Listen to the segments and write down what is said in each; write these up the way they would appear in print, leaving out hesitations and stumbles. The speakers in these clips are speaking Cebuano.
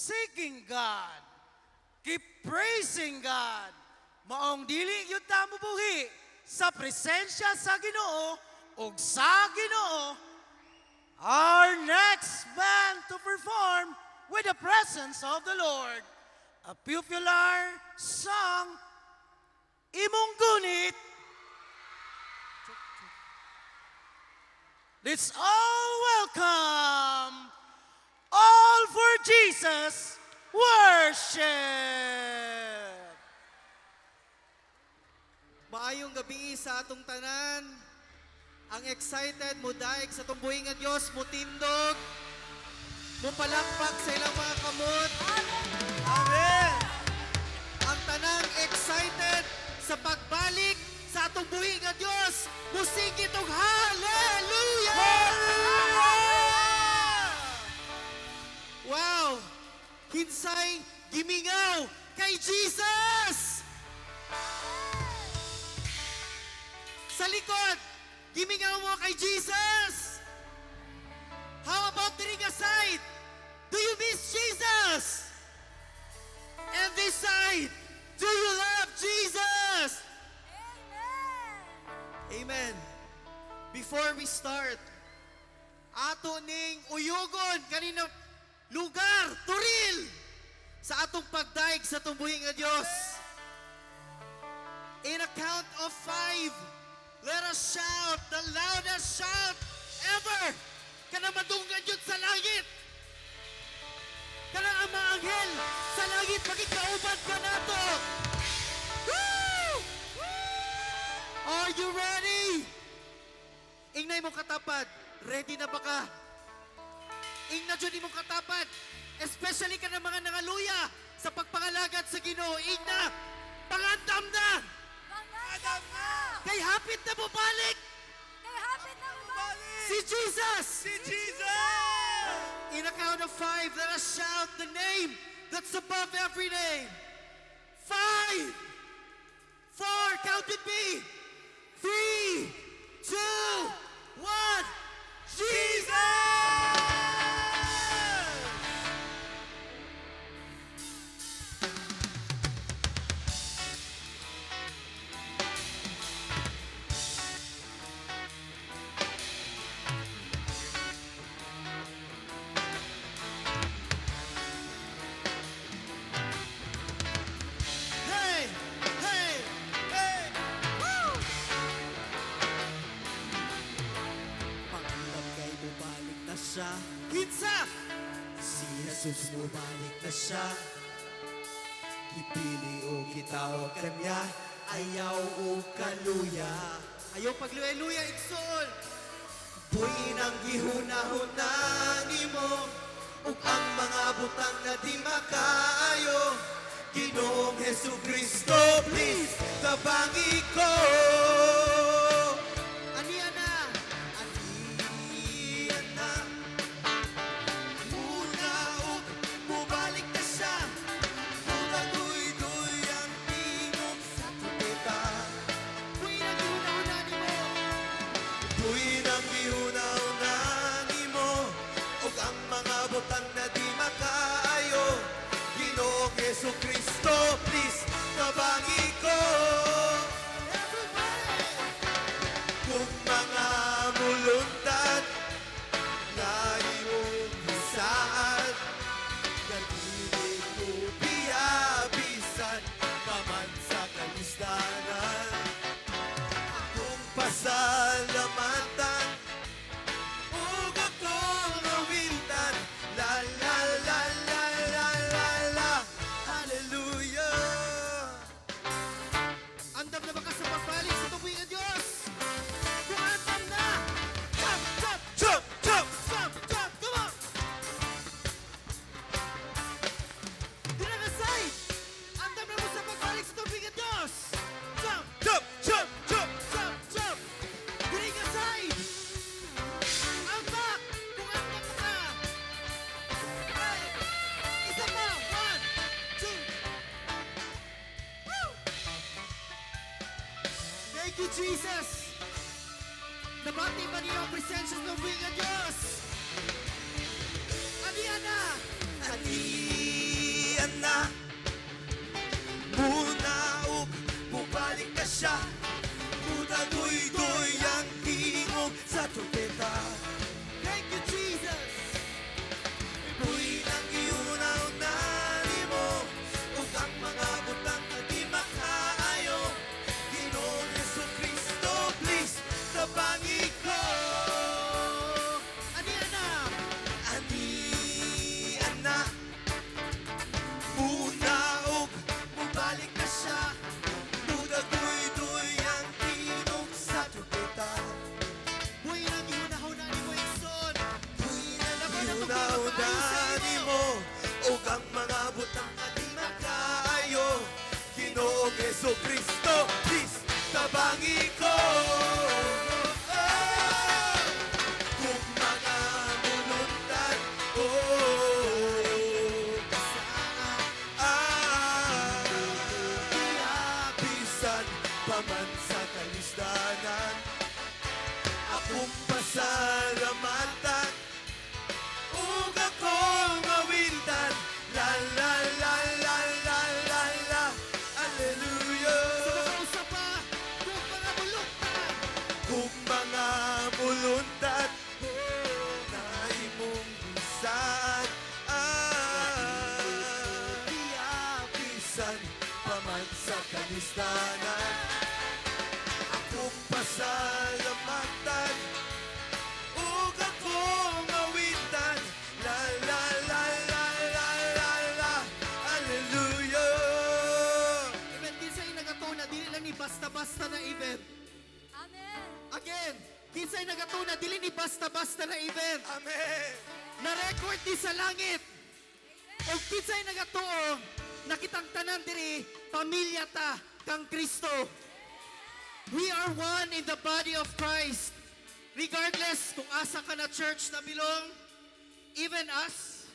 seeking God. Keep praising God. Maong dili gyud ta mobuhi sa presensya sa Ginoo ug sa Ginoo. Our next band to perform with the presence of the Lord, a popular song, "Imong Gunit." Let's all welcome All for Jesus Worship! Maayong gabi sa atong tanan. Ang excited mo daig sa atong buhi nga Dios, mo tindog, mo palakpak sa ilang mga kamot. Amen! Ang tanang excited sa pagbalik sa atong buhi nga Dios, musigit og hallelujah! Wow! Kinsay gimingaw kay Jesus! Sa likod, gimingaw mo kay Jesus! How about diri nga side? Do you miss Jesus? And this side, do you love Jesus? Amen. Before we start, ato ning uyugon kanina lugar, turil, sa atong pagdaig sa atong buhi nga Dios. In a count of 5, let us shout the loudest shout ever. Kana madunggan yun sa langit. Kana ang mga anghel sa langit magikauban ka nato. Woo! Are you ready? Ingnay mo katapad, ready na ba ka? Ingna jud imong katapad, especially ka ng mga nangaluya sa pagpangalagad sa Ginoo. Ingna, pangandam na! Pangandam na! Kay hapit na mobalik Kay hapit na mobalik! si Jesus! Si Jesus! In a count of 5, let us shout the name that's above every name. 5, 4, count with me. 3, 2, 1. Jesus! Hey! Hey! Hey! Woo! Pangandam kay mubalik na siya. Kinsa! Si Jesus mubalik na siya. Gipili o gitawag kanya, ayaw o kaluya. Ayaw pagluya-luya, igsoon! Buhin ang gihuna-huna nimo ug ang mga butang na di makaayo. Ginoong Hesus Kristo, please, tabangi ko. Aniya na! Aniya na, muna ug mubalik na siya. Mudaduy-duy ang tingog sa trumpeta. Buhin ang gihuna-huna nimo! Buhin ang gihuna-huna nimo ug ang mga butang na di makaayo. Ginoong Hesus Kristo, please, tabangi ko. Everybody! Kung mga muluntad na imong hisaad, dili ko biyabisan paman sa kalisdanan. Akong pasalamatan ug akong awiltan. La la la la la la la, hallelujah. Andam na ba ka sa pagbalik sa tubuing ng Diyos? Kung andam na, jump, jump, Jump, jump! Jump, jump, come on! Dira ka side! Andam na mo sa pagbalik sa tubuing ng Diyos! Jump, Jump, jump, jump! Jump, jump! Dira ka side! Ang back! Kung andam na ka! Hey! Isa pa! 1, 2, woo! Thank you, Jesus! Nabati ba niyo ang presensya ng buhay ng Diyos? Aniya na! Aniya Nimo ug ang mga butang nga di makaayo. Ginoong Hesus Kristo, please tabangi ko. Oh! Kung mga muluntan, oh, ah, bisan pa man sa kalisdanan, akong pasalamatan ug akong awitan. La la la la la la la, Hallelujah. Sa mga usa pa, kung mga muluntan. Kung mga muluntan na imong bisan, ah, bisan pa man sa kalisdanan, akong pasalamatan ug akong awitan. La la la la la la la, Hallelujah. Amen. Kinsay nagatuo na dili lang ni basta-basta na event? Amen. Again, kinsay nagatuo na dili ni basta-basta na event? Amen. Na-record ni sa langit. O kinsay nagatuo na kitang tanan diri, pamilya ta kang Kristo? We are one in the body of Christ. Regardless kung asa ka na church na belong, even us,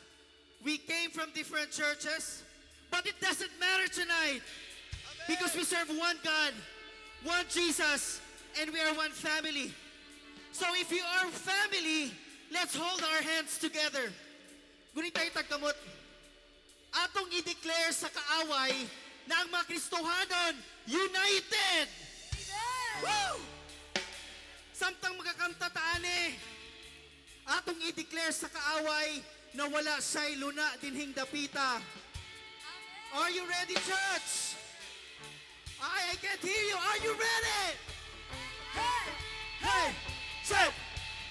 we came from different churches, but it doesn't matter tonight because we serve one God, one Jesus, and we are one family. So if you are family, let's hold our hands together. Gunit tayo tagkamot. Atong i-declare sa kaaway na ang mga Kristohanon united! Amen. Woo! Samtang magakanta taani, atong i-declare sa kaaway na wala siya'y luna dinhing dapita. Are you ready, church? I can't hear you. Are you ready? Hey! Hey! Jump,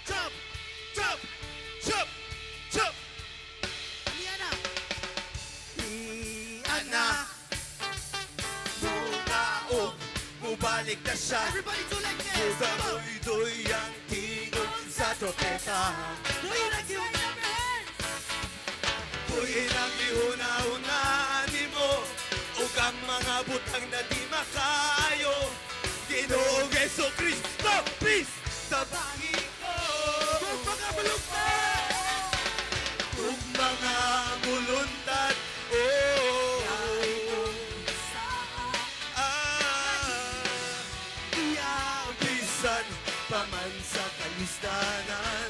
jump, jump, jump, jump. Liana! Ana, mukaog, mubalik na siya. Everybody do like this. Come on. Mudaoy-doy ang tingog sa trompeta. Do you like you? Raise up your hands. Buhi ang gihuna-huna nimo ug ang mga butang na di makaayo. Ginoong Hesus Kristo, please tabangi ko. Kung mga muluntan! Kung mga muluntan, oh, ah, bisan pa man sa kalisdanan,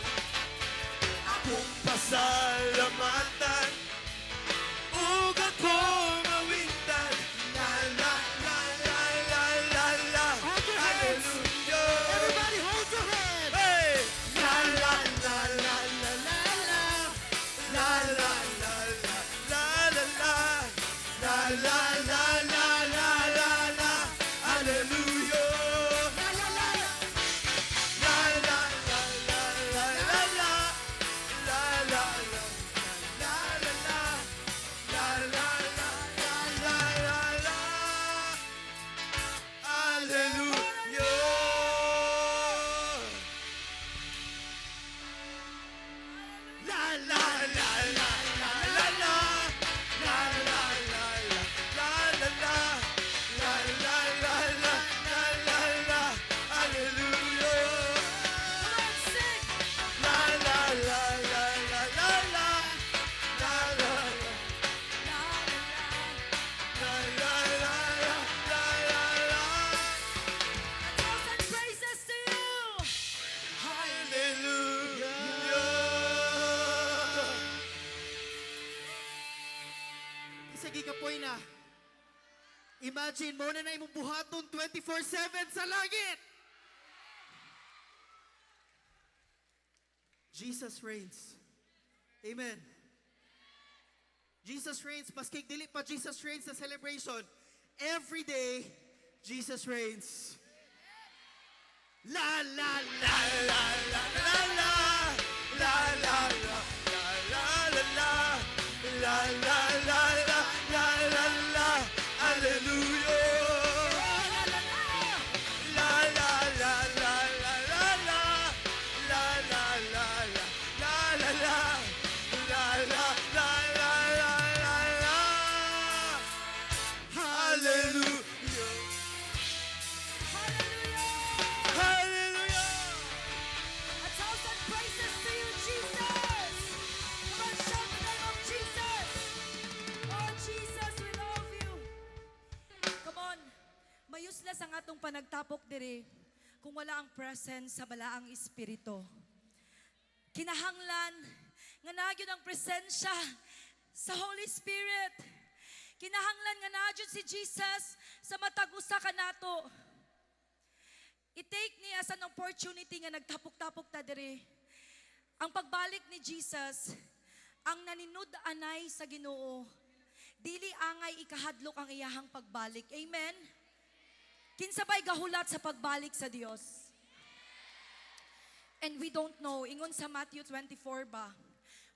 akong pasalamatan ug akong awitan. La la la la la la la, Hold your hands. Hallelujah. Everybody hold your hand! Hey! La la la la la la la. La la la la la la la. La la la la la la la. Hallelujah. La la la! La la la la la la la. La la la la la la. La la la la la la la. Hallelujah. La la la la la la la. La la la la la la la. La la la la la la la. Hallelujah. Come on, sing. La la la la la la la. La la la. La, la, la. La la la la la la la. 1,000 praises to you. Hallelujah. Isa gikapoy na. Imagine mo na na imong buhaton 24/7 sa langit. Jesus reigns. Amen. Jesus reigns. Maski dili pa Jesus reigns sa celebration. Every day, Jesus reigns. La la la La la la la la la la la la la la la la la la la la, Hallelujah. La, la, la. La la la la la la la la la la la la la la la. magtapok-tapok diri kung wala ang presence sa Balaang Espiritu. Kinahanglan nga naa gyud ang presensya sa Holy Spirit. Kinahanglan nga naa gyud si Jesus sa matag usa kanato. I-take ni as an opportunity nga nagtapok-tapok ta diri. Ang pagbalik ni Jesus, ang naninud-anay sa Ginoo, dili angay ikahadlok ang iyahang pagbalik. Amen? Kinsa bay gahulat sa pagbalik sa Dios? And we don't know, ingon sa Matthew 24 ba,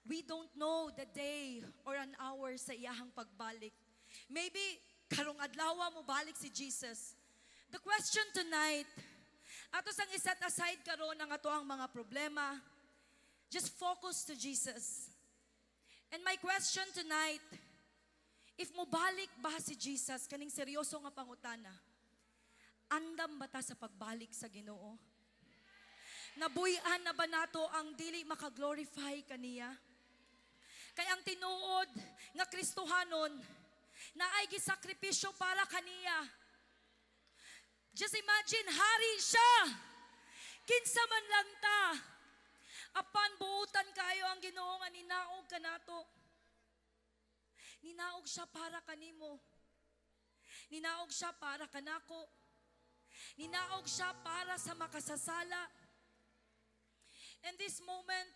we don't know the day or an hour sa iyahang pagbalik. Maybe karong adlaw mo balik si Jesus. The question tonight, ato sang i-set aside karon ang ato ang mga problema. Just focus to Jesus. And my question tonight, if mobalik ba si Jesus, kaning seryoso nga pangutana, andam ba ta sa pagbalik sa Ginoo? Nabuy-an na ba nato ang dili makaglorify kaniya? Kay ang tinuod nga Kristohanon naay gisakripisyo para kaniya. Just imagine, hari siya. Kinsa man lang ta. Apan buutan kayo ang Ginoo nga ninaog kanato. Ninaog siya para kanimo. Ninaog siya para kanako. Ninaog siya para sa makasasala. And this moment,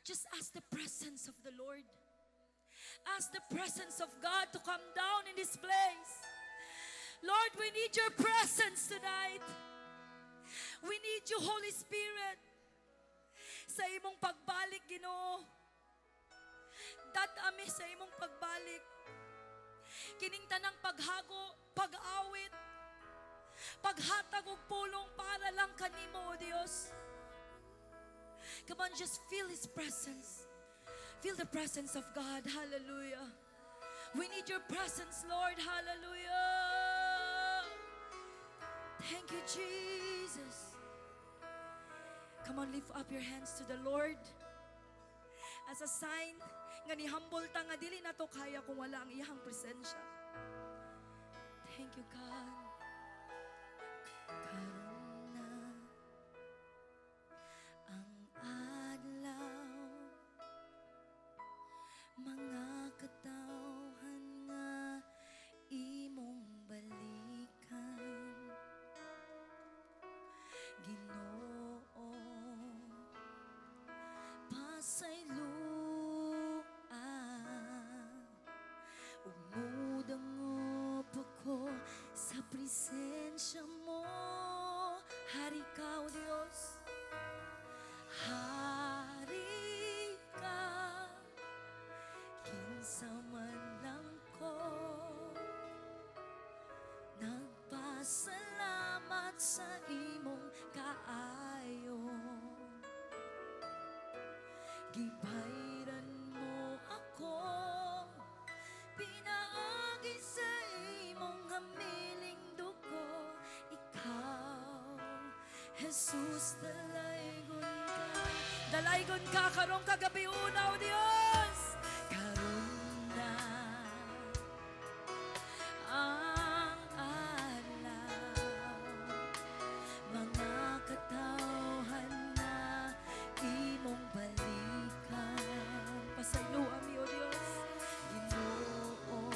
just ask the presence of the Lord. Ask the presence of God to come down in this place. Lord, we need your presence tonight. We need you, Holy Spirit. Sa imong pagbalik, Ginoo. Dad-a mi sa imong pagbalik. Kining tanang paghago, pag-awit, paghatag og pulong para lang kanimo, O Dios. Come on, just feel His presence. Feel the presence of God. Hallelujah. We need your presence, Lord. Hallelujah. Thank you, Jesus. Come on, lift up your hands to the Lord. As a sign nga ni-humble ta nga dili nato kaya kung wala ang iyang presensya. Thank you, God. Karon na ang adlaw, mga katawhan nga imong balikan, Ginoo, pasayloa. Ug mudangop ako sa presensya mo. Hari ka, O Diyos. Hari ka. Kinsa man lang ko, nagpasalamat sa imong kaayo. Gibayran mo ako pinaagi sa imong hamiling dugo. Ikaw, Jesus, dalaygon ka. Dalaygon ka karong kagabiuna, O Dios. Karon na ang adlaw, mga katawhan na imong balikan. Pasayloa mi, O Dios. Ginoo,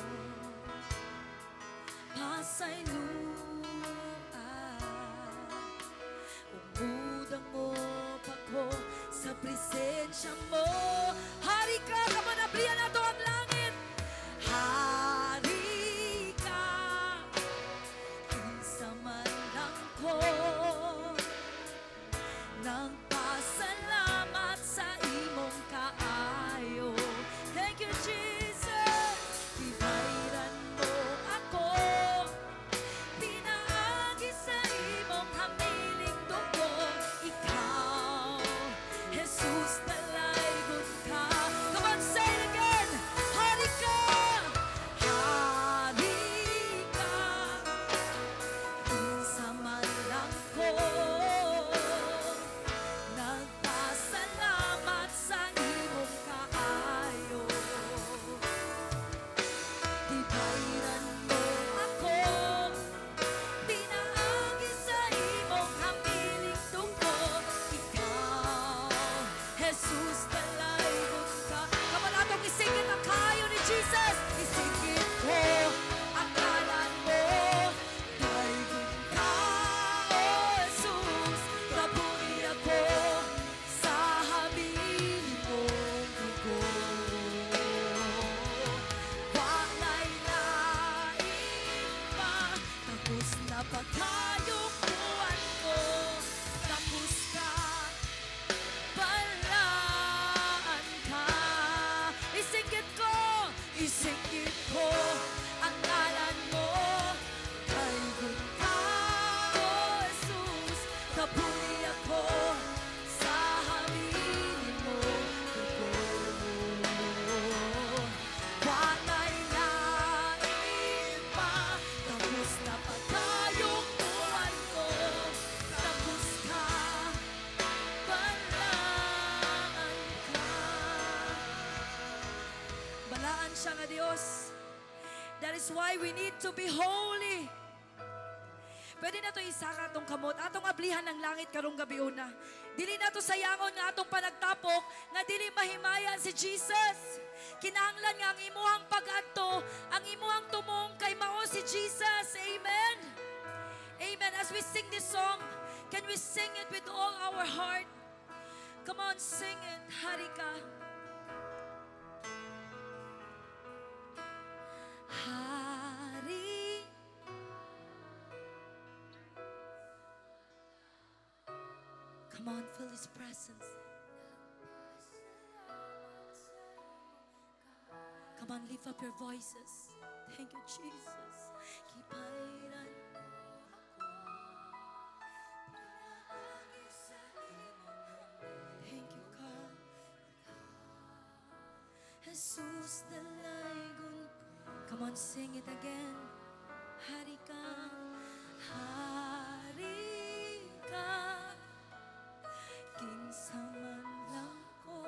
pasayloa. Ug mudangop ako sa presensya mo. Hari ka, come on, abrihan nato ang langit. Hari ka. Kinsa man lang ko, nagpasalamat sa imong kaayo. Thank you, Jesus. Gibayran mo ako pinaagi sa imong hamiling dugo. Ikaw, Jesus, dalaygon ka. Jesus, dalaygon ka. Come on, atong isigit ang kaayo ni Jesus. Isigit ko ang ngalan mo. Daygon ka, O Jesus. Kapuri ako sa hamilin mong dugo. Walay lain pa, tapos na pagkayukuan ko. Tapos ka, balaan ka. Isingkit ko ang ngalan mo. Daygon ka, O Jesus, kapuri ako sa hamilin mo dugo. Walay lain pa, tapos na pagkayukuan ko. Tapos ka, balaan ka. Balaan siya nga Diyos. That is why we need to be holy. Pwede nato isaka atong kamot, atong ablihan ng langit karong gabi una. Dili nato sayangon nga atong panagtapok nga dili mahimayan si Jesus. Kinahanglan nga ang imuhang pag-adto, ang imuhang tumong kay mao si Jesus. Amen. Amen. As we sing this song, can we sing it with all our heart? Come on, sing it. Hari ka. Hari. Come on, feel His presence. Come on, lift up your voices. Thank you, Jesus. Gibayran mo ako. Thank you, God. Jesus, dalaygon. Come on, sing it again. Hari ka, hari ka. Kinsa man lang ko,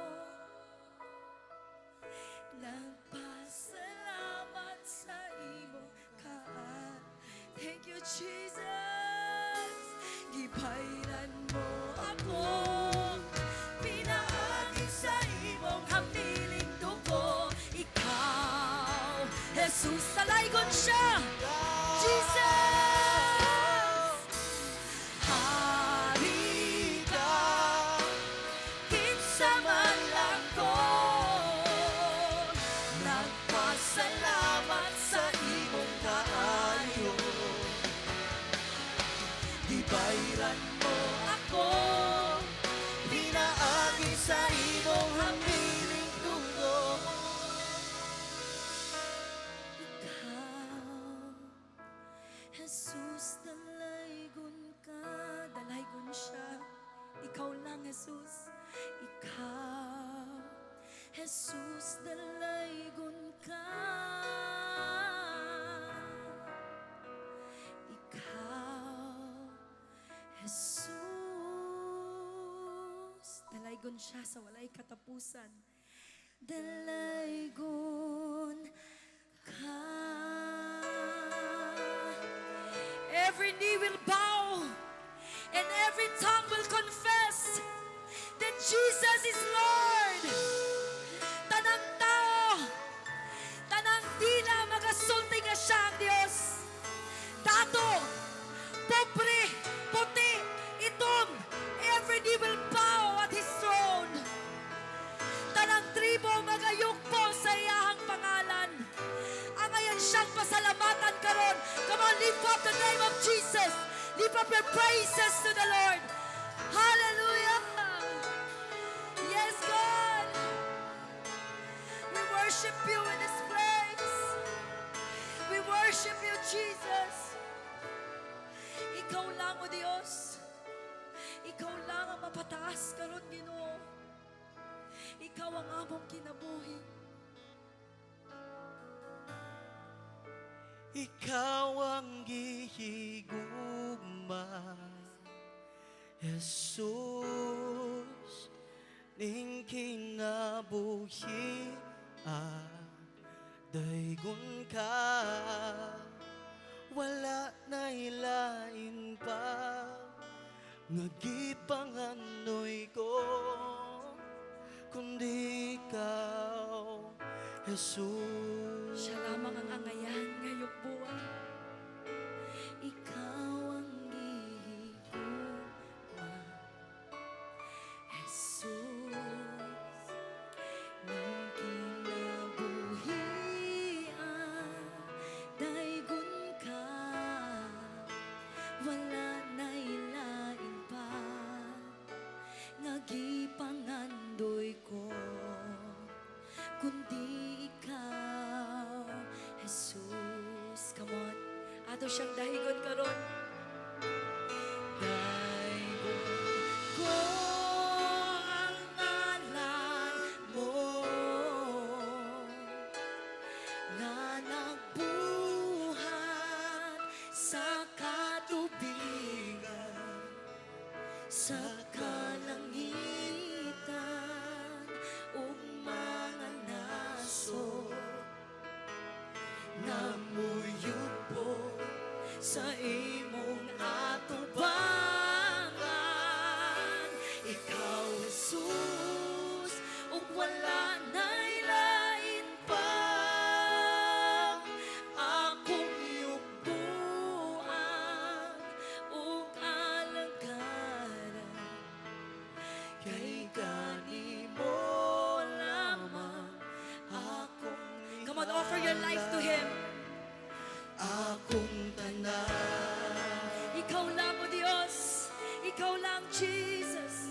nagpasalamat sa imong kaa. Thank you, Jesus. Gibayran mo ako. Pinaagi sa imong hamiling dugo. Ikaw, Jesus, dalaygon siya. Jesus! Hari ka, kinsa man lang ko, nagpasalamat sa imong kaayo. Gibayran mo ako, Pinaagi sa imong hamiling dugo. Ikaw, Jesus, dalaygon ka, dalaygon siya. Ikaw lang, Jesus. Ikaw, Jesus, dalaygon ka. Ikaw, Jesus, dalaygon siya sa walay katapusan. Dalaygon ka. Every knee will bow and every tongue will confess that Jesus is Lord. Tanang tao, tanang dila magasulti nga siya ang Diyos. Dato, pobre, puti, itom, every knee will bow at His throne. Tanang tribo magayukpo sa iyahang pangalan. Angayan siyang pasalamatan karon. Come on, lift up the name of Jesus. Lift up your praises to the Lord. Hallelujah. Yes, God. We worship you in this place. We worship you, Jesus. Ikaw lang, O Diyos. Ikaw lang ang mapataas karon, Ginoo. Ikaw ang among kinabuhi. Ikaw ang gihigugma, Jesus, ning kinabuhi, daygon ka, wala na ilain pa, nga gipanganoy ko. Jesus. Siya lamang ang angayan ngayong buwan. Ikaw ang gihigugma, Jesus, ning kinabuhia. Daygon ka, wala na'y lain pa nga gipangandoy ko kundi ikaw, Jesus. Come on, ato siyang daygon karon. Daygon ko ang ngalan mo nga nagbuhat sa katubigan, sa kalangitan ug mga nasod nga muyugbo sa imong atubangan. Ikaw, Jesus, ug wala na'y lain pa akong yugbuan ug alagaran kay kanimo lamang akong. Come on, offer your life to Him. Akong tanan. Ikaw lang, O Diyos. Ikaw lang, Jesus.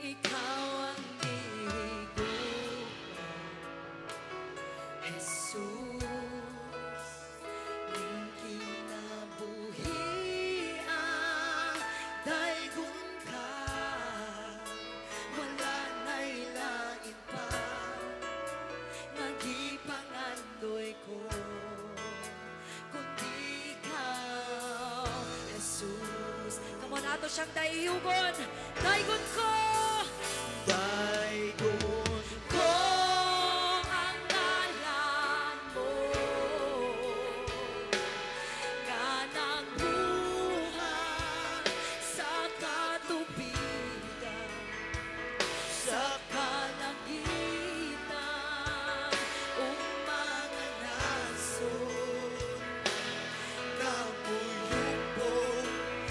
Ikaw ang gihigugma, Jesus, ning kinabuhia. Daygon ka, wala na'y lain pa nga gipangandoy ko kundi ikaw, Jesus. Come on, ato siyang dayugon. Daygon ko. Daygon ko ang ngalan mo nga nagbuhat sa katubigan, sa kalangitan ug mga nasod nga muyugbo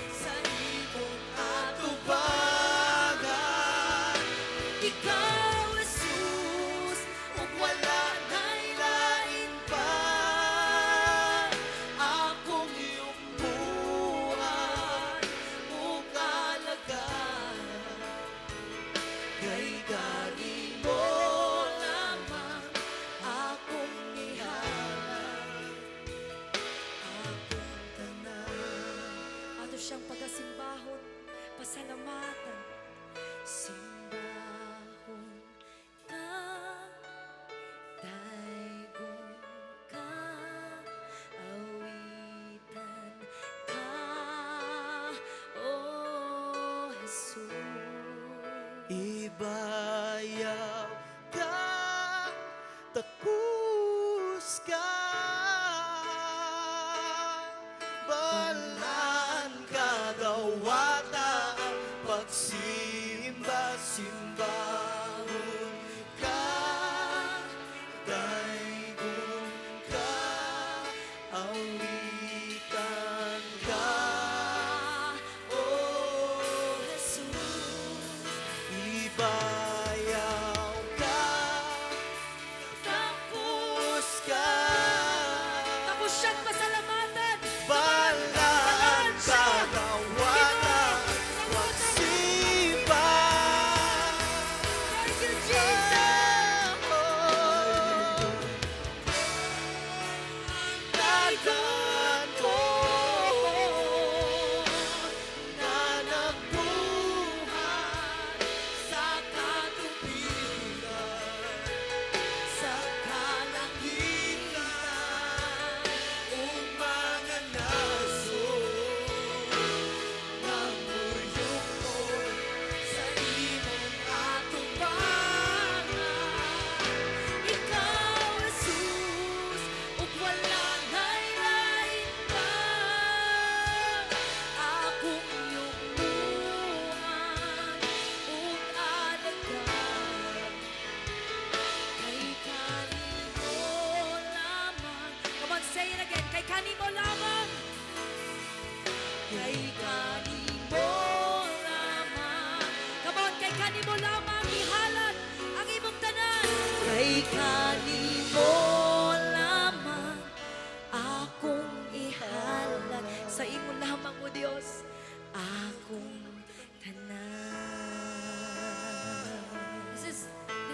sa imong atubangan. Ikaw, Jesus, ug wala na'y lain pa akong yugbuan ug alagaran kay kanimo lamang akong ihalad akong tanan. Ato siyang pagasimbahon, pasalamatan. Simbahon ka, daygon ka, awitan ka, O Jesus. Ibayaw ka, takus ka, balaan ka, dawata ang pagsimba, simbahon ka, daygon ka, awitan ka, O Jesus. Ibayaw ka, Takus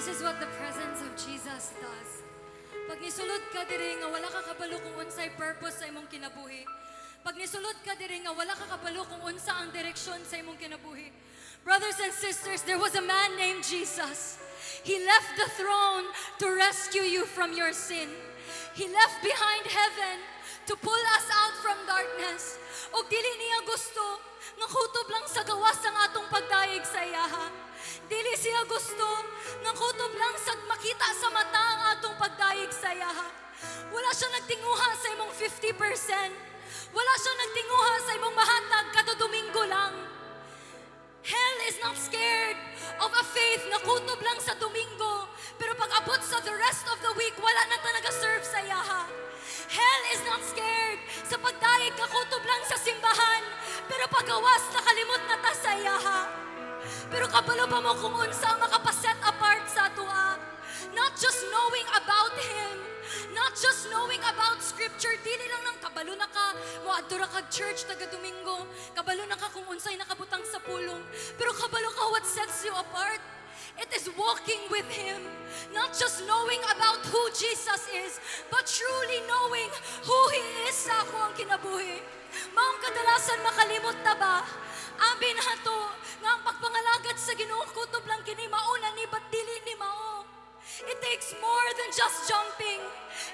This is what the presence of Jesus does. Pag nisulod ka diri nga wala ka kabalo kung unsay purpose sa imong kinabuhi. Pag nisulod ka diri nga wala ka kabalo kung unsa ang direksyon sa imong kinabuhi. Brothers and sisters, there was a man named Jesus. He left the throne to rescue you from your sin. He left behind heaven to pull us out from darkness. Og dili niya gusto nga kutob lang sa gawas ang atong pagdayeg sa iyaha. Dili siya gusto nga kutob lang sa makita sa mata ang atong pagdayeg sa iyaha. Wala siya nagtinguha sa imong 50%. Wala siya nagtinguha sa imong mahatag kada Domingo lang. Hell is not scared of a faith nga kutob lang sa Domingo. Pero pag abot sa the rest of the week, wala na ta nag-serve sa iyaha. Hell is not scared sa pagdayeg ka kutob lang sa simbahan. Pero pagawas, nakalimot na ta sa iyaha. Pero kabalo ba mo kung unsa ang makapaset apart sa atoa? Not just knowing about Him, not just knowing about Scripture, dili lang nang kabalo na ka, moadto ra kag church taga Domingo, kabalo na ka kung unsay nakabutang sa pulong, pero kabalo ka what sets you apart. It is walking with Him. Not just knowing about who Jesus is, but truly knowing who He is sa akoang kinabuhi. Maong kadalasan makalimot ta ba? Abi nato nga ang pagpangalagad sa Ginoo kutob lang kini mauna ni but dili ni mao. It takes more than just jumping.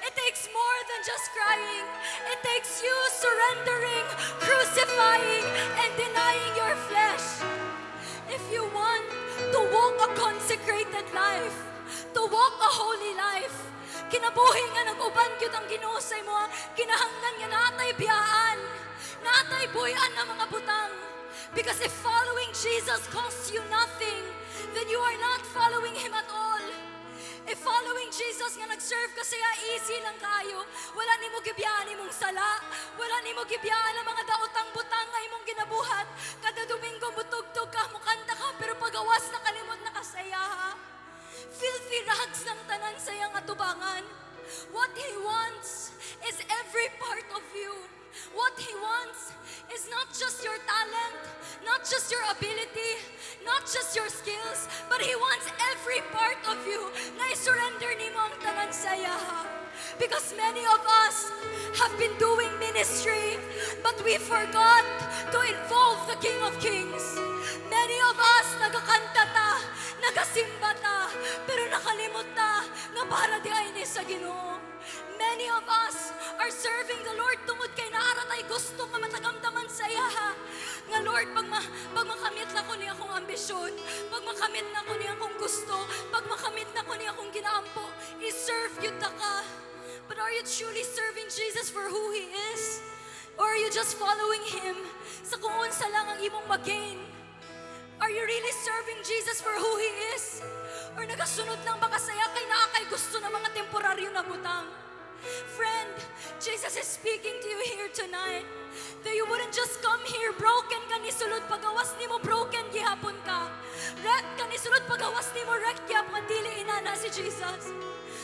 It takes more than just crying. It takes you surrendering, crucifying, and denying your flesh. If you want to walk a consecrated life, to walk a holy life, kinabuhi nga nag-uban gyud ang Ginoo sa imo, kinahanglan nga naa tay biyaan, naa tay buy-an nga mga butang. Because if following Jesus costs you nothing, then you are not following Him at all. If following Jesus nga nag-serve ka siya, easy lang kayo. Wala nimo gibiyaan imong sala. Wala nimo gibiyaan ang mga daotang butang nga imong ginabuhat. Kada Domingo mutugtog ka, mukanta ka, pero pagawas nakalimot na ka sa iya. Filthy rags lang tanan sa iyang atubangan. What He wants is every part of you. What He wants is not just your talent, not just your ability, not just your skills, but He wants every part of you na i-surrender nimo ang tanan sa iya. Because many of us have been doing ministry, but we forgot to involve the King of Kings. Many of us nagakanta ta, nagasimba ta, pero nakalimot ta nga para diay ni sa Ginoo. Many of us are serving the Lord tungod kay naa ra tay gusto nga matagamtaman sa iya. Nga Lord, pag makamit na ko ni akong ambisyon, pag makamit na ko ni akong gusto, pag makamit na ko ni akong ginaampo, i-serve gyud ta ka. But are you truly serving Jesus for who He is? Or are you just following Him sa kung unsa lang ang imong mag-gain? Are you really serving Jesus for who He is? Or nagasunod lang ba ka sa iya kay naa kay gusto ng mga temporaryo na butang? Friend, Jesus is speaking to you here tonight. That you wouldn't just come here broken ka ni sulod pagawas nimo, broken gihapon ka. Wreck ka ni sulod pagawas nimo, wreck gihapon, dili inana si Jesus.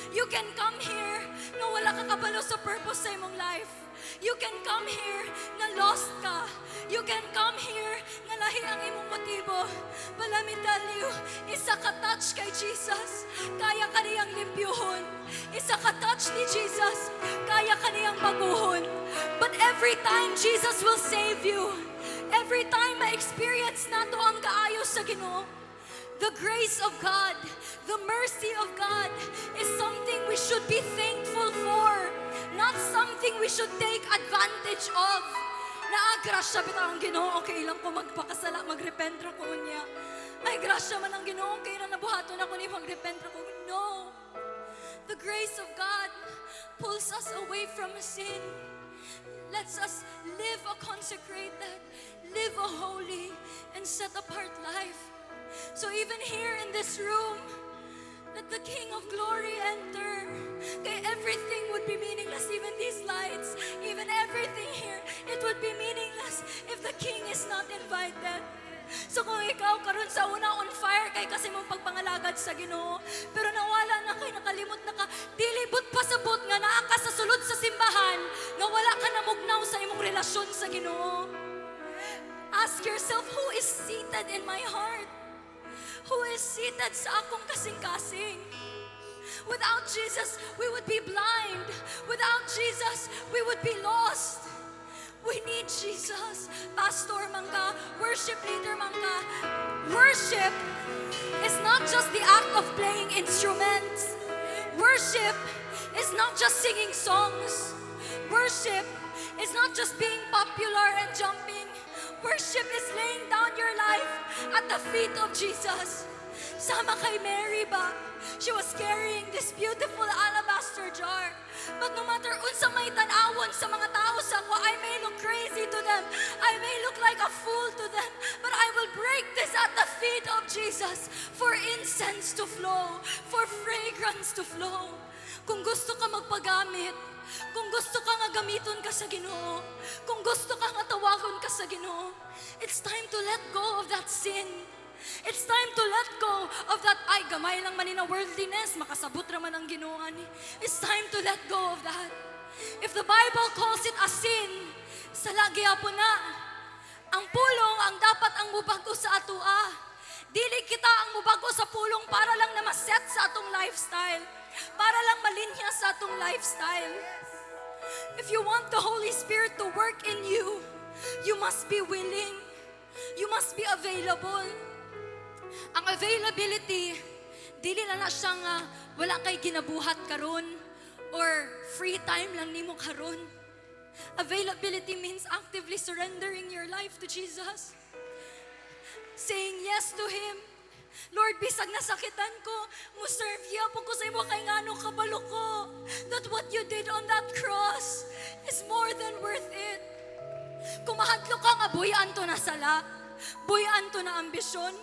You can come here na wala ka kabalo sa purpose sa imong life. You can come here na lost ka. You can come here nga lahi ang imong motibo. But let me tell you, isa ka touch kay Jesus, kaya ka niyang limpyuhon. Isa ka touch ni Jesus, kaya ka niyang baguhon. But every time Jesus will save you, every time ma-experience nato ang kaayo sa Ginoo, the grace of God, the mercy of God is something we should be thankful for, not something we should take advantage of. Naa, grasya bitaw ang Ginoo, okay lang ko magpakasala, magrepent ra ko niya. Ay, grasya man ang Ginoo, okay na nabuhaton ako ni magrepent ra ko. No. The grace of God pulls us away from sin. Lets us live a consecrated, live a holy, and set apart life. So even here in this room, let the King of Glory enter. Kay everything would be meaningless, even these lights, even everything here, it would be meaningless if the King is not invited. So kung ikaw karon sa una on fire kay kasi mong pagpangalagad sa Ginoo, pero nawala na kay nakalimot na ka, dili buot pasabot nga naa ka sa sulod sa simbahan, nga wala ka namugnaw sa imong relasyon sa Ginoo. Ask yourself, who is seated in my heart? who is seated sa akong kasing-kasing. Without Jesus, we would be blind. Without Jesus, we would be lost. We need Jesus. Pastor man ka, worship leader man ka. Worship is not just the act of playing instruments. Worship is not just singing songs. Worship is not just being popular and jumping. Worship is laying down your life at the feet of Jesus. Sama kay Mary ba? She was carrying this beautiful alabaster jar. But no matter unsa may tan-awon sa mga tao sa ako, I may look crazy to them. I may look like a fool to them. But I will break this at the feet of Jesus for incense to flow, for fragrance to flow. Kung gusto ka magpagamit, kung gusto ka nga gamiton ka sa Ginoo, kung gusto ka nga tawagon ka sa Ginoo, it's time to let go of that sin. It's time to let go of that, "Ay, gamay lang man ni na worldliness, makasabot raman ang Ginoo ani." It's time to let go of that. If the Bible calls it a sin, sala gyapon na. Ang pulong ang dapat ang mubago sa atoa. Dili kita ang mubago sa pulong para lang na maset sa atong lifestyle. Para lang malinya sa atong lifestyle. If you want the Holy Spirit to work in you, you must be willing. You must be available. Ang availability, dili na na siya nga wala kay ginabuhat karon or free time lang nimo karon. Availability means actively surrendering your life to Jesus. Saying yes to Him. Lord, bisag nasakitan ko, mo serve gyapon ko sa imo kay ngano kabalo ko that what you did on that cross is more than worth it. Kung mahadlok ka nga buy-an to na sala, buy-an to na ambisyon,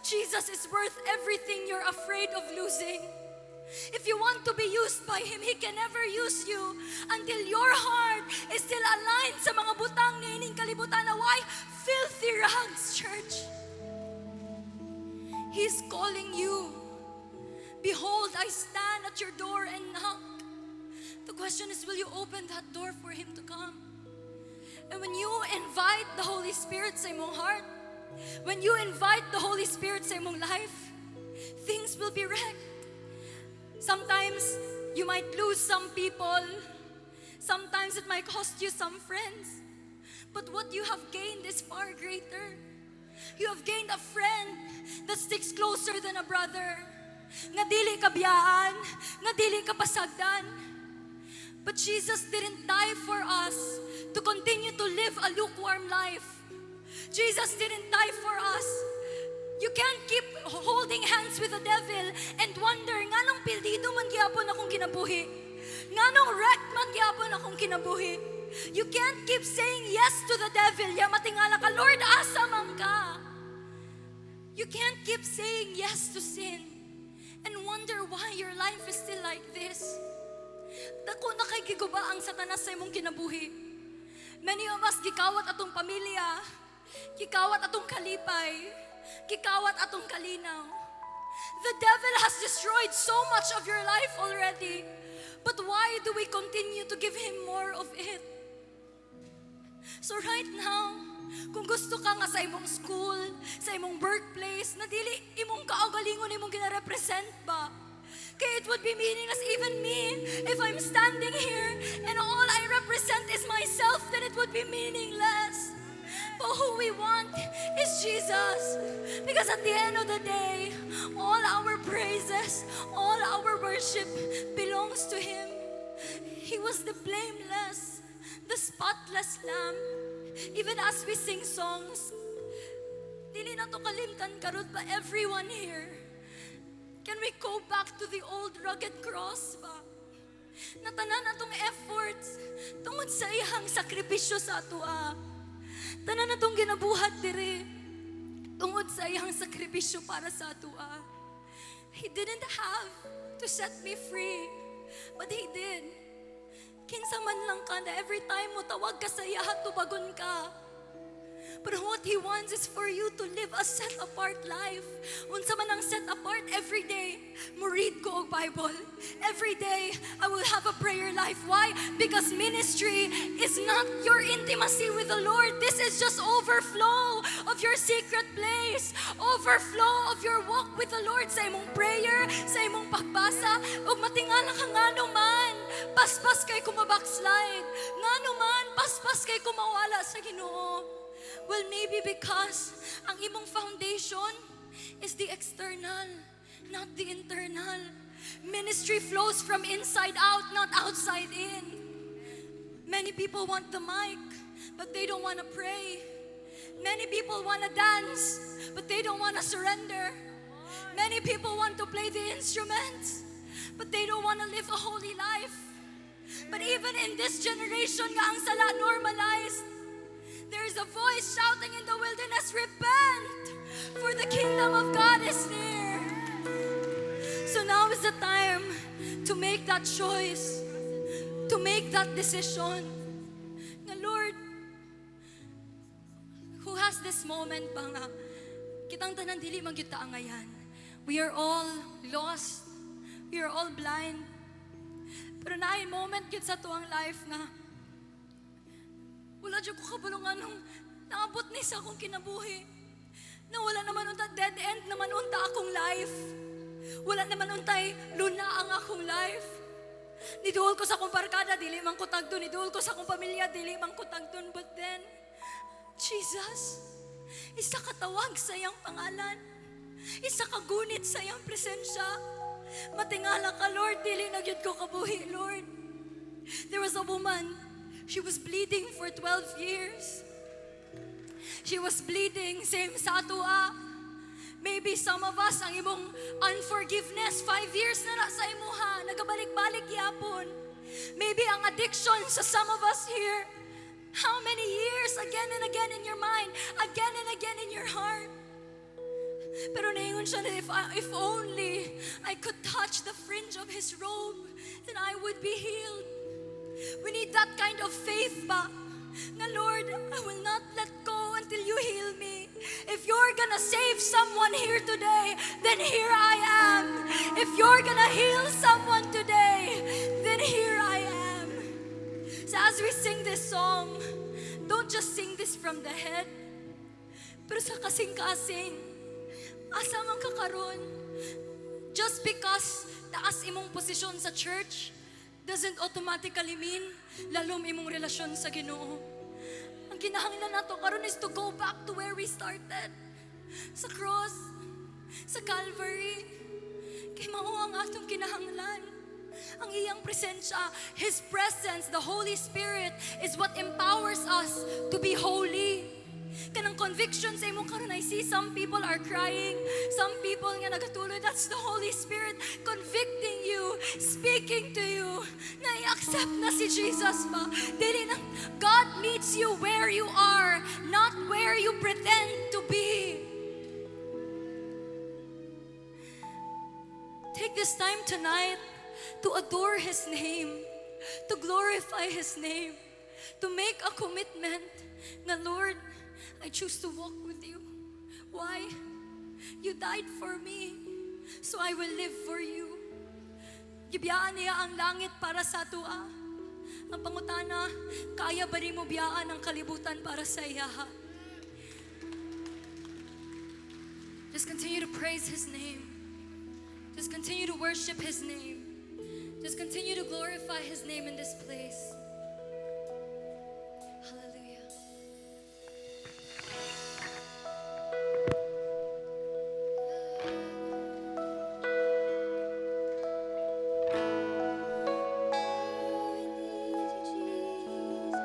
Jesus is worth everything you're afraid of losing. If you want to be used by Him, He can never use you until your heart is still aligned sa mga butang niining kalibutan na why? Filthy rags, church. He's calling you. "Behold, I stand at your door and knock." The question is, will you open that door for Him to come? And when you invite the Holy Spirit sa imong heart, when you invite the Holy Spirit sa imong life, things will be wrecked. Sometimes you might lose some people. Sometimes it might cost you some friends. But what you have gained is far greater. You have gained a friend that sticks closer than a brother. Nga dili ka biyaan, nga dili ka pasagdan. But Jesus didn't die for us to continue to live a lukewarm life. Jesus didn't die for us. You can't keep holding hands with the devil and wonder, "Nganong pildido man gyapon akong kinabuhi? Nganong wrecked man gyapon akong kinabuhi?" You can't keep saying yes to the devil. Ya matingala ka, "Lord, asa man ka?" You can't keep saying yes to sin and wonder why your life is still like this. Dako na kay giguba ang Satanas sa imong kinabuhi. Many of us gikawat atong pamilya, gikawat atong kalipay, gikawat atong kalinaw. The devil has destroyed so much of your life already. But why do we continue to give him more of it? So right now, kung gusto ka nga sa imong school, sa imong workplace, na dili imong kaugalingon imong gina-represent ba? Kay it would be meaningless, even me, if I'm standing here and all I represent is myself, then it would be meaningless. But who we want is Jesus. Because at the end of the day, all our praises, all our worship belongs to Him. He was the blameless, the spotless Lamb. Even as we sing songs, dili na to kalimtan karon ba, everyone here? Can we go back to the old rugged cross ba? Na tanan atong efforts tungod sa iyang sakripisyo sa atoa. Tanan atong ginabuhat dire tungod sa iyang sakripisyo para sa atoa. He didn't have to set me free, but He did. Kinsa man lang ka na every time mo tawag ka sa iya, tubagon ka? But what He wants is for you to live a set-apart life. Unsa man ang set apart every day, mo read ko og Bible. Bible. Every day, I will have a prayer life. Why? Because ministry is not your intimacy with the Lord. This is just overflow of your secret place. Overflow of your walk with the Lord sa imong prayer, sa imong pagbasa, ug matingala ka, ngano man paspas kay kuma-backslide. Ngano man paspas kay kumawala sa Ginoo. Well, maybe because ang imong foundation is the external, not the internal. Ministry flows from inside out, not outside in. Many people want the mic, but they don't want to pray. Many people want to dance, but they don't want to surrender. Many people want to play the instruments, but they don't want to live a holy life. But even in this generation nga ang sala normalized, there is a voice shouting in the wilderness, "Repent, for the kingdom of God is near." So now is the time to make that choice, to make that decision. Nga Lord, who has this moment ba nga, kitang tanan dili man gyud ta angayan. We are all lost. We are all blind. Pero naay moment gyud sa atuang life nga wala jud ko kabalo nganong naabot ni sa akong kinabuhi. Na wala naman unta, dead end naman unta akong life. Wala naman untay luna ang akong life. Niduol ko sa akong barkada, dili man ko tagdon. Niduol ko sa akong pamilya, dili man ko tagdon. But then, Jesus, isa ka tawag sa iyang pangalan. Isa ka gunit sa iyang presensya. Matingala ka, Lord, dili na gyud ko kabuhi, Lord. There was a woman, she was bleeding for 12 years. She was bleeding, same sa atoa. Maybe some of us, ang imong unforgiveness, 5 years na na sa imuha, nagabalik-balik yapon. Maybe ang addiction sa some of us here, how many years, again and again in your mind, again and again in your heart. Pero naingon siya na if only I could touch the fringe of his robe, then I would be healed. We need that kind of faith ba? Nga Lord, I will not let go until you heal me. If you're gonna save someone here today, then here I am. If you're gonna heal someone today, then here I am. So as we sing this song, don't just sing this from the head, pero sa kasing-kasing, asa man ka karon? Just because taas imong posisyon sa church doesn't automatically mean lalom imong relasyon sa Ginoo. Ang kinahanglan nato karon is to go back to where we started. Sa cross, sa Calvary. Kay mao ang atong kinahanglan. Ang iyang presensya, His presence, the Holy Spirit is what empowers us to be holy. Kanang conviction sa imong karon, I see some people are crying, some people nga nagatuloy. That's the Holy Spirit convicting you, speaking to you, na i-accept na si Jesus ba? Dili na, God meets you where you are, not where you pretend to be. Take this time tonight to adore His name, to glorify His name, to make a commitment na Lord, I choose to walk with you. Why? You died for me, so I will live for you. Gibiyaan niya ang langit para sa atoa. Ang pangutana, kaya ba nimo biyaan ang kalibutan para sa iyaha? Just continue to praise His name. Just continue to worship His name. Just continue to glorify His name in this place. Hallelujah. We need you, Jesus.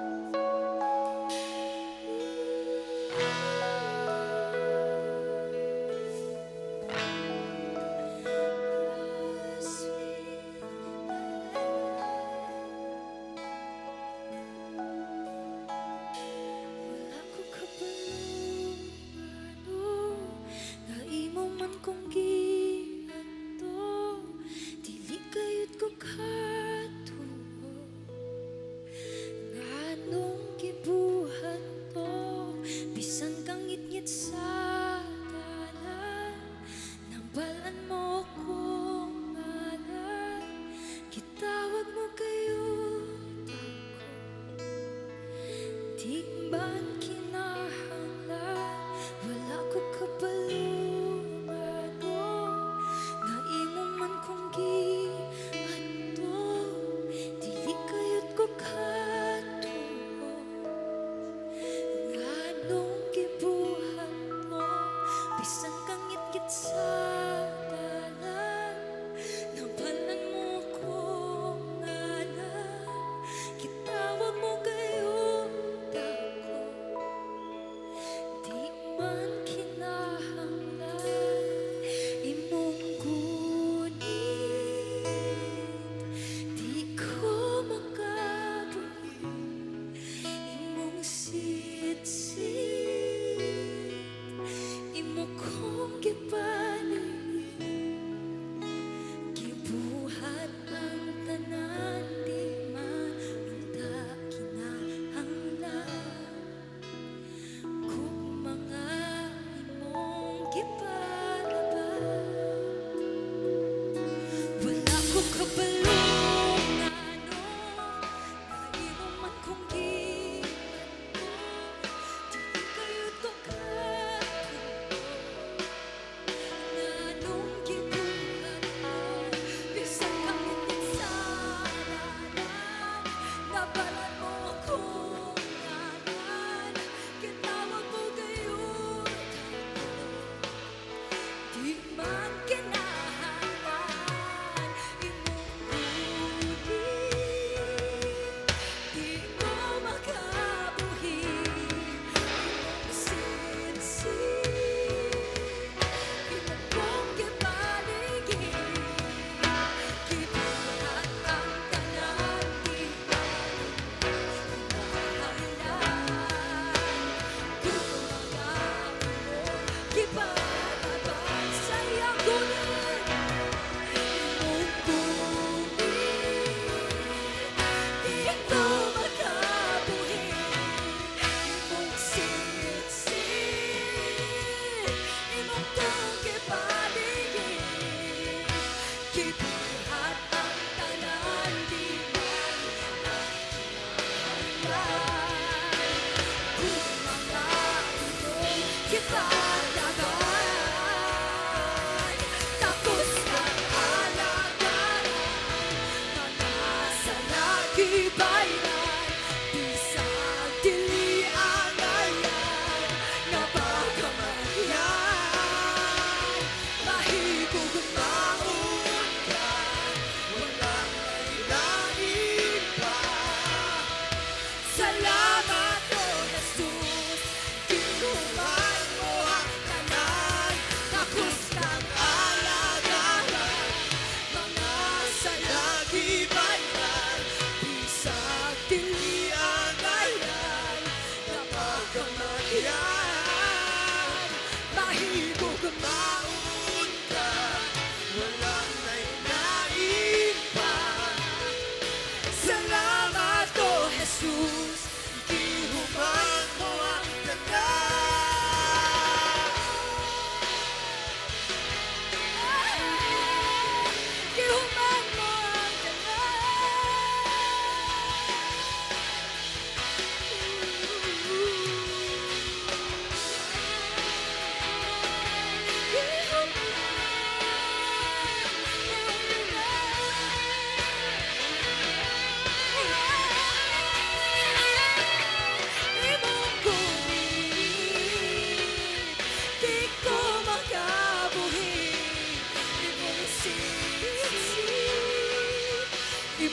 Sweet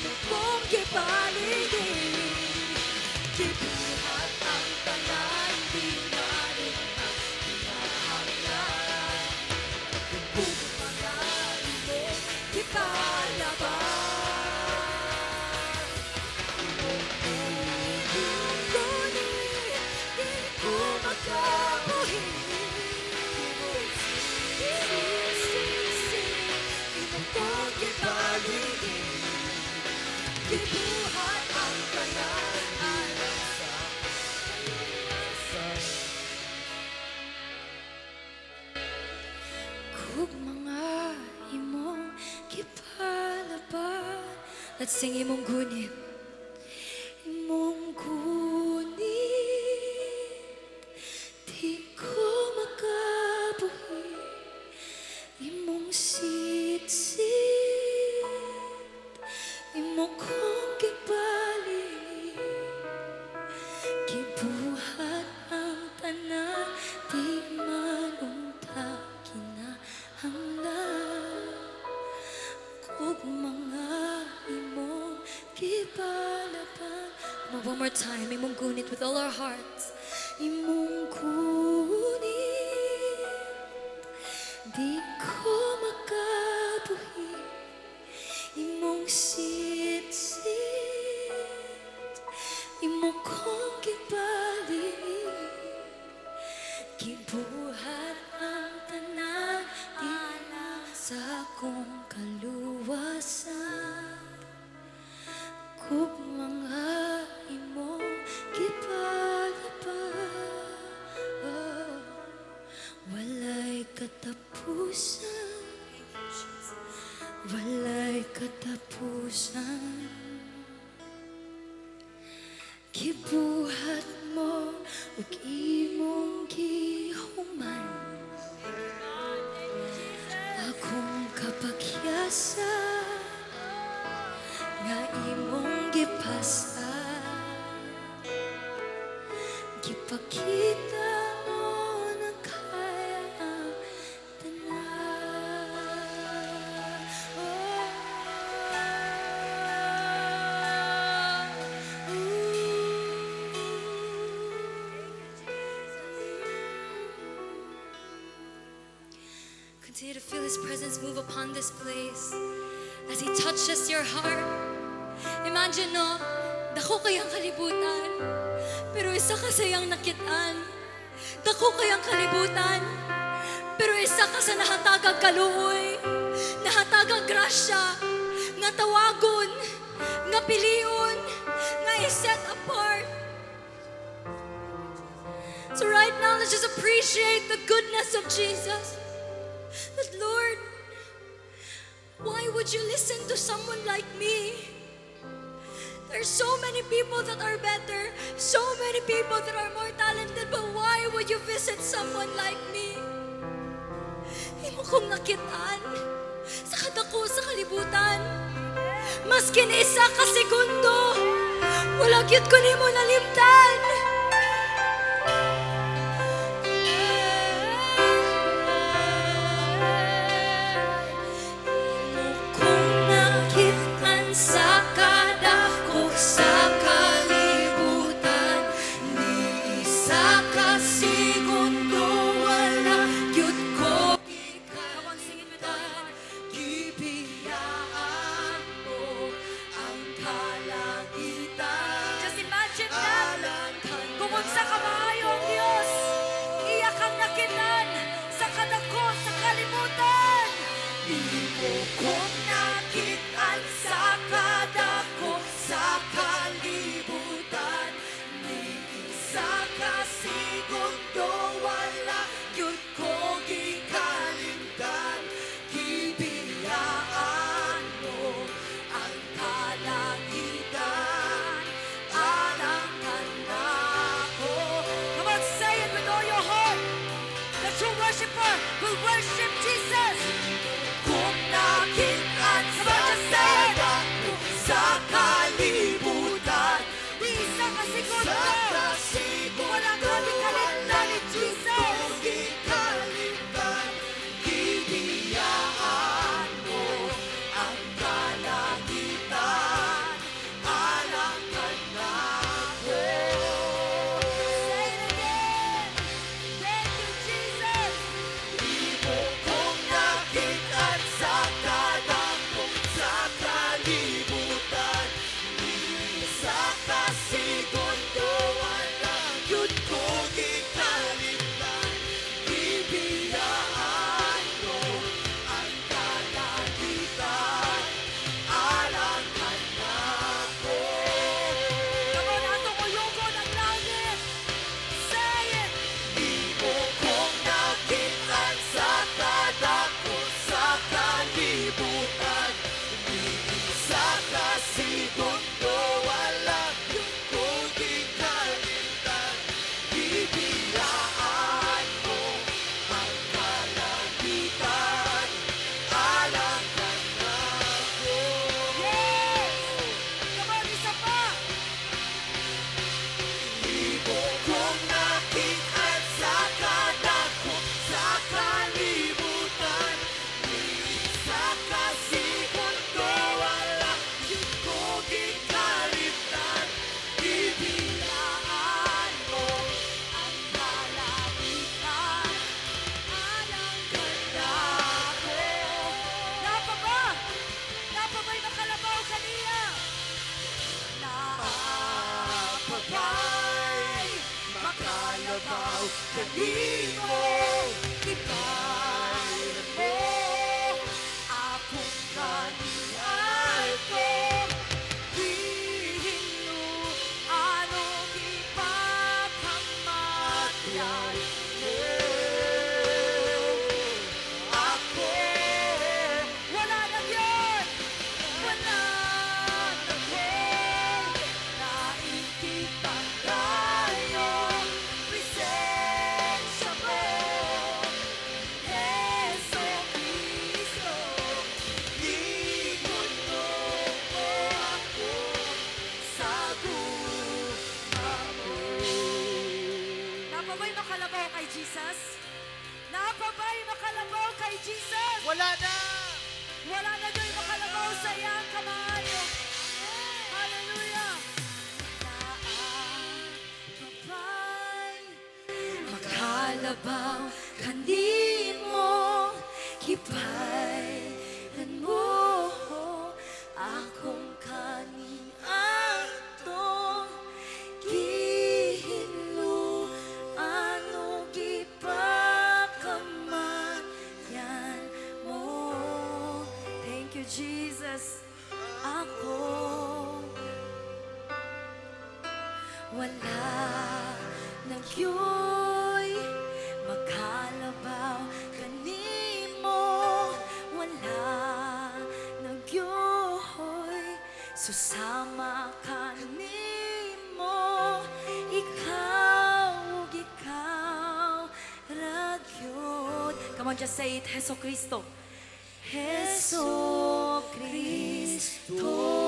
Imo kong gipaligid. Gibuhat ang tanan, di man unta kinahanglan. Kung mga imong gipalaban. Ngunit di ko makabuhi. Imong siksik, imo kong gipaligid. Gibuhat ang tanan alang sa kaluwasan. Kug mga imong gipalaban. Let's sing "Imong Gunit." Imong gunit, di ko makabuhi. Imong sitsit, imo kong gipaligid. Gibuhat ang tanan, di man unta kinahanglan. Kug mga imong gipalaban. Come on, one more time. Imong gunit with all our hearts. Imong gunit, di ko makabuhi. Imong sitsit, imo kong gipaligid. Gibuhat ang tanan alang sa akong kaluwasan. Kug mga imong gipalaban, walay katapusan, walay katapusan. Gibuhat mo ug imong gihuman akong kapagyasa nga imong gipasa. Gipakita mo na kaya ang tanan. Oh. Ooh. Continue to feel His presence move upon this place as He touches your heart. Imagine, no? Dako kayang kalibutan, pero isa ka sa iyang nakitaan. Dako kayang kalibutan, pero isa ka sa nahatagag kaluoy, nahatagag grasya, nga tawagon, nga pilion, nga i-set apart. So right now, let's just appreciate the goodness of Jesus. That Lord, why would you listen to someone like me? There's so many people that are better, so many people that are more talented, but why would you visit someone like me? Imo kong nakitaan sa kadako sa kalibutan. Maskin isa ka segundo, wala gyud ko nimo nalimtan. Imo kong nakitaan sa kadako sa kalibutan. Ni isa ka segundo, wala gyud ko. Come on, sing it with all your heart. Gibiyaan mo ang kalangitan. Just imagine that. Kung unsa ka maayo ang Dios, iya kang nakitaan sa kadako sa kalibutan. Imo kong nakitaan sa kadako sa kalibutan. Ni isa ka segundo, wala gyud ko gikalimtan. Gibiyaan mo ang kalangitan alang kanako. Come on, say it with all your heart. The true worshiper will worship Jesus. Kung nakitaan Kanimo, Kipayran mo akong kaniadto, Gihinluan ug gipakamatyan mo ako. Wala na yun! Wala na ko'y laing gipangayo, presensya mo, Heso Kristo, Gipuno mo ako sa gugma mo. Naa pa ba'y makalabaw kay Jesus? Naa pa ba'y makalabaw kay Jesus? Wala na! Wala na do'y makalabaw sa iyang kamaayo. Hallelujah! Naa pa ba'y makalabaw kanimo, Kipayran mo akong kaniadto, Gihinluan ug gipakamatyan mo. Thank you, Jesus. Ako, wala na gyuy makalabaw kanimo, wala na gyuy susama kanimo, ikaw ug ikaw ra gyud. Come on, just say it. Heso Kristo, Heso Kristo.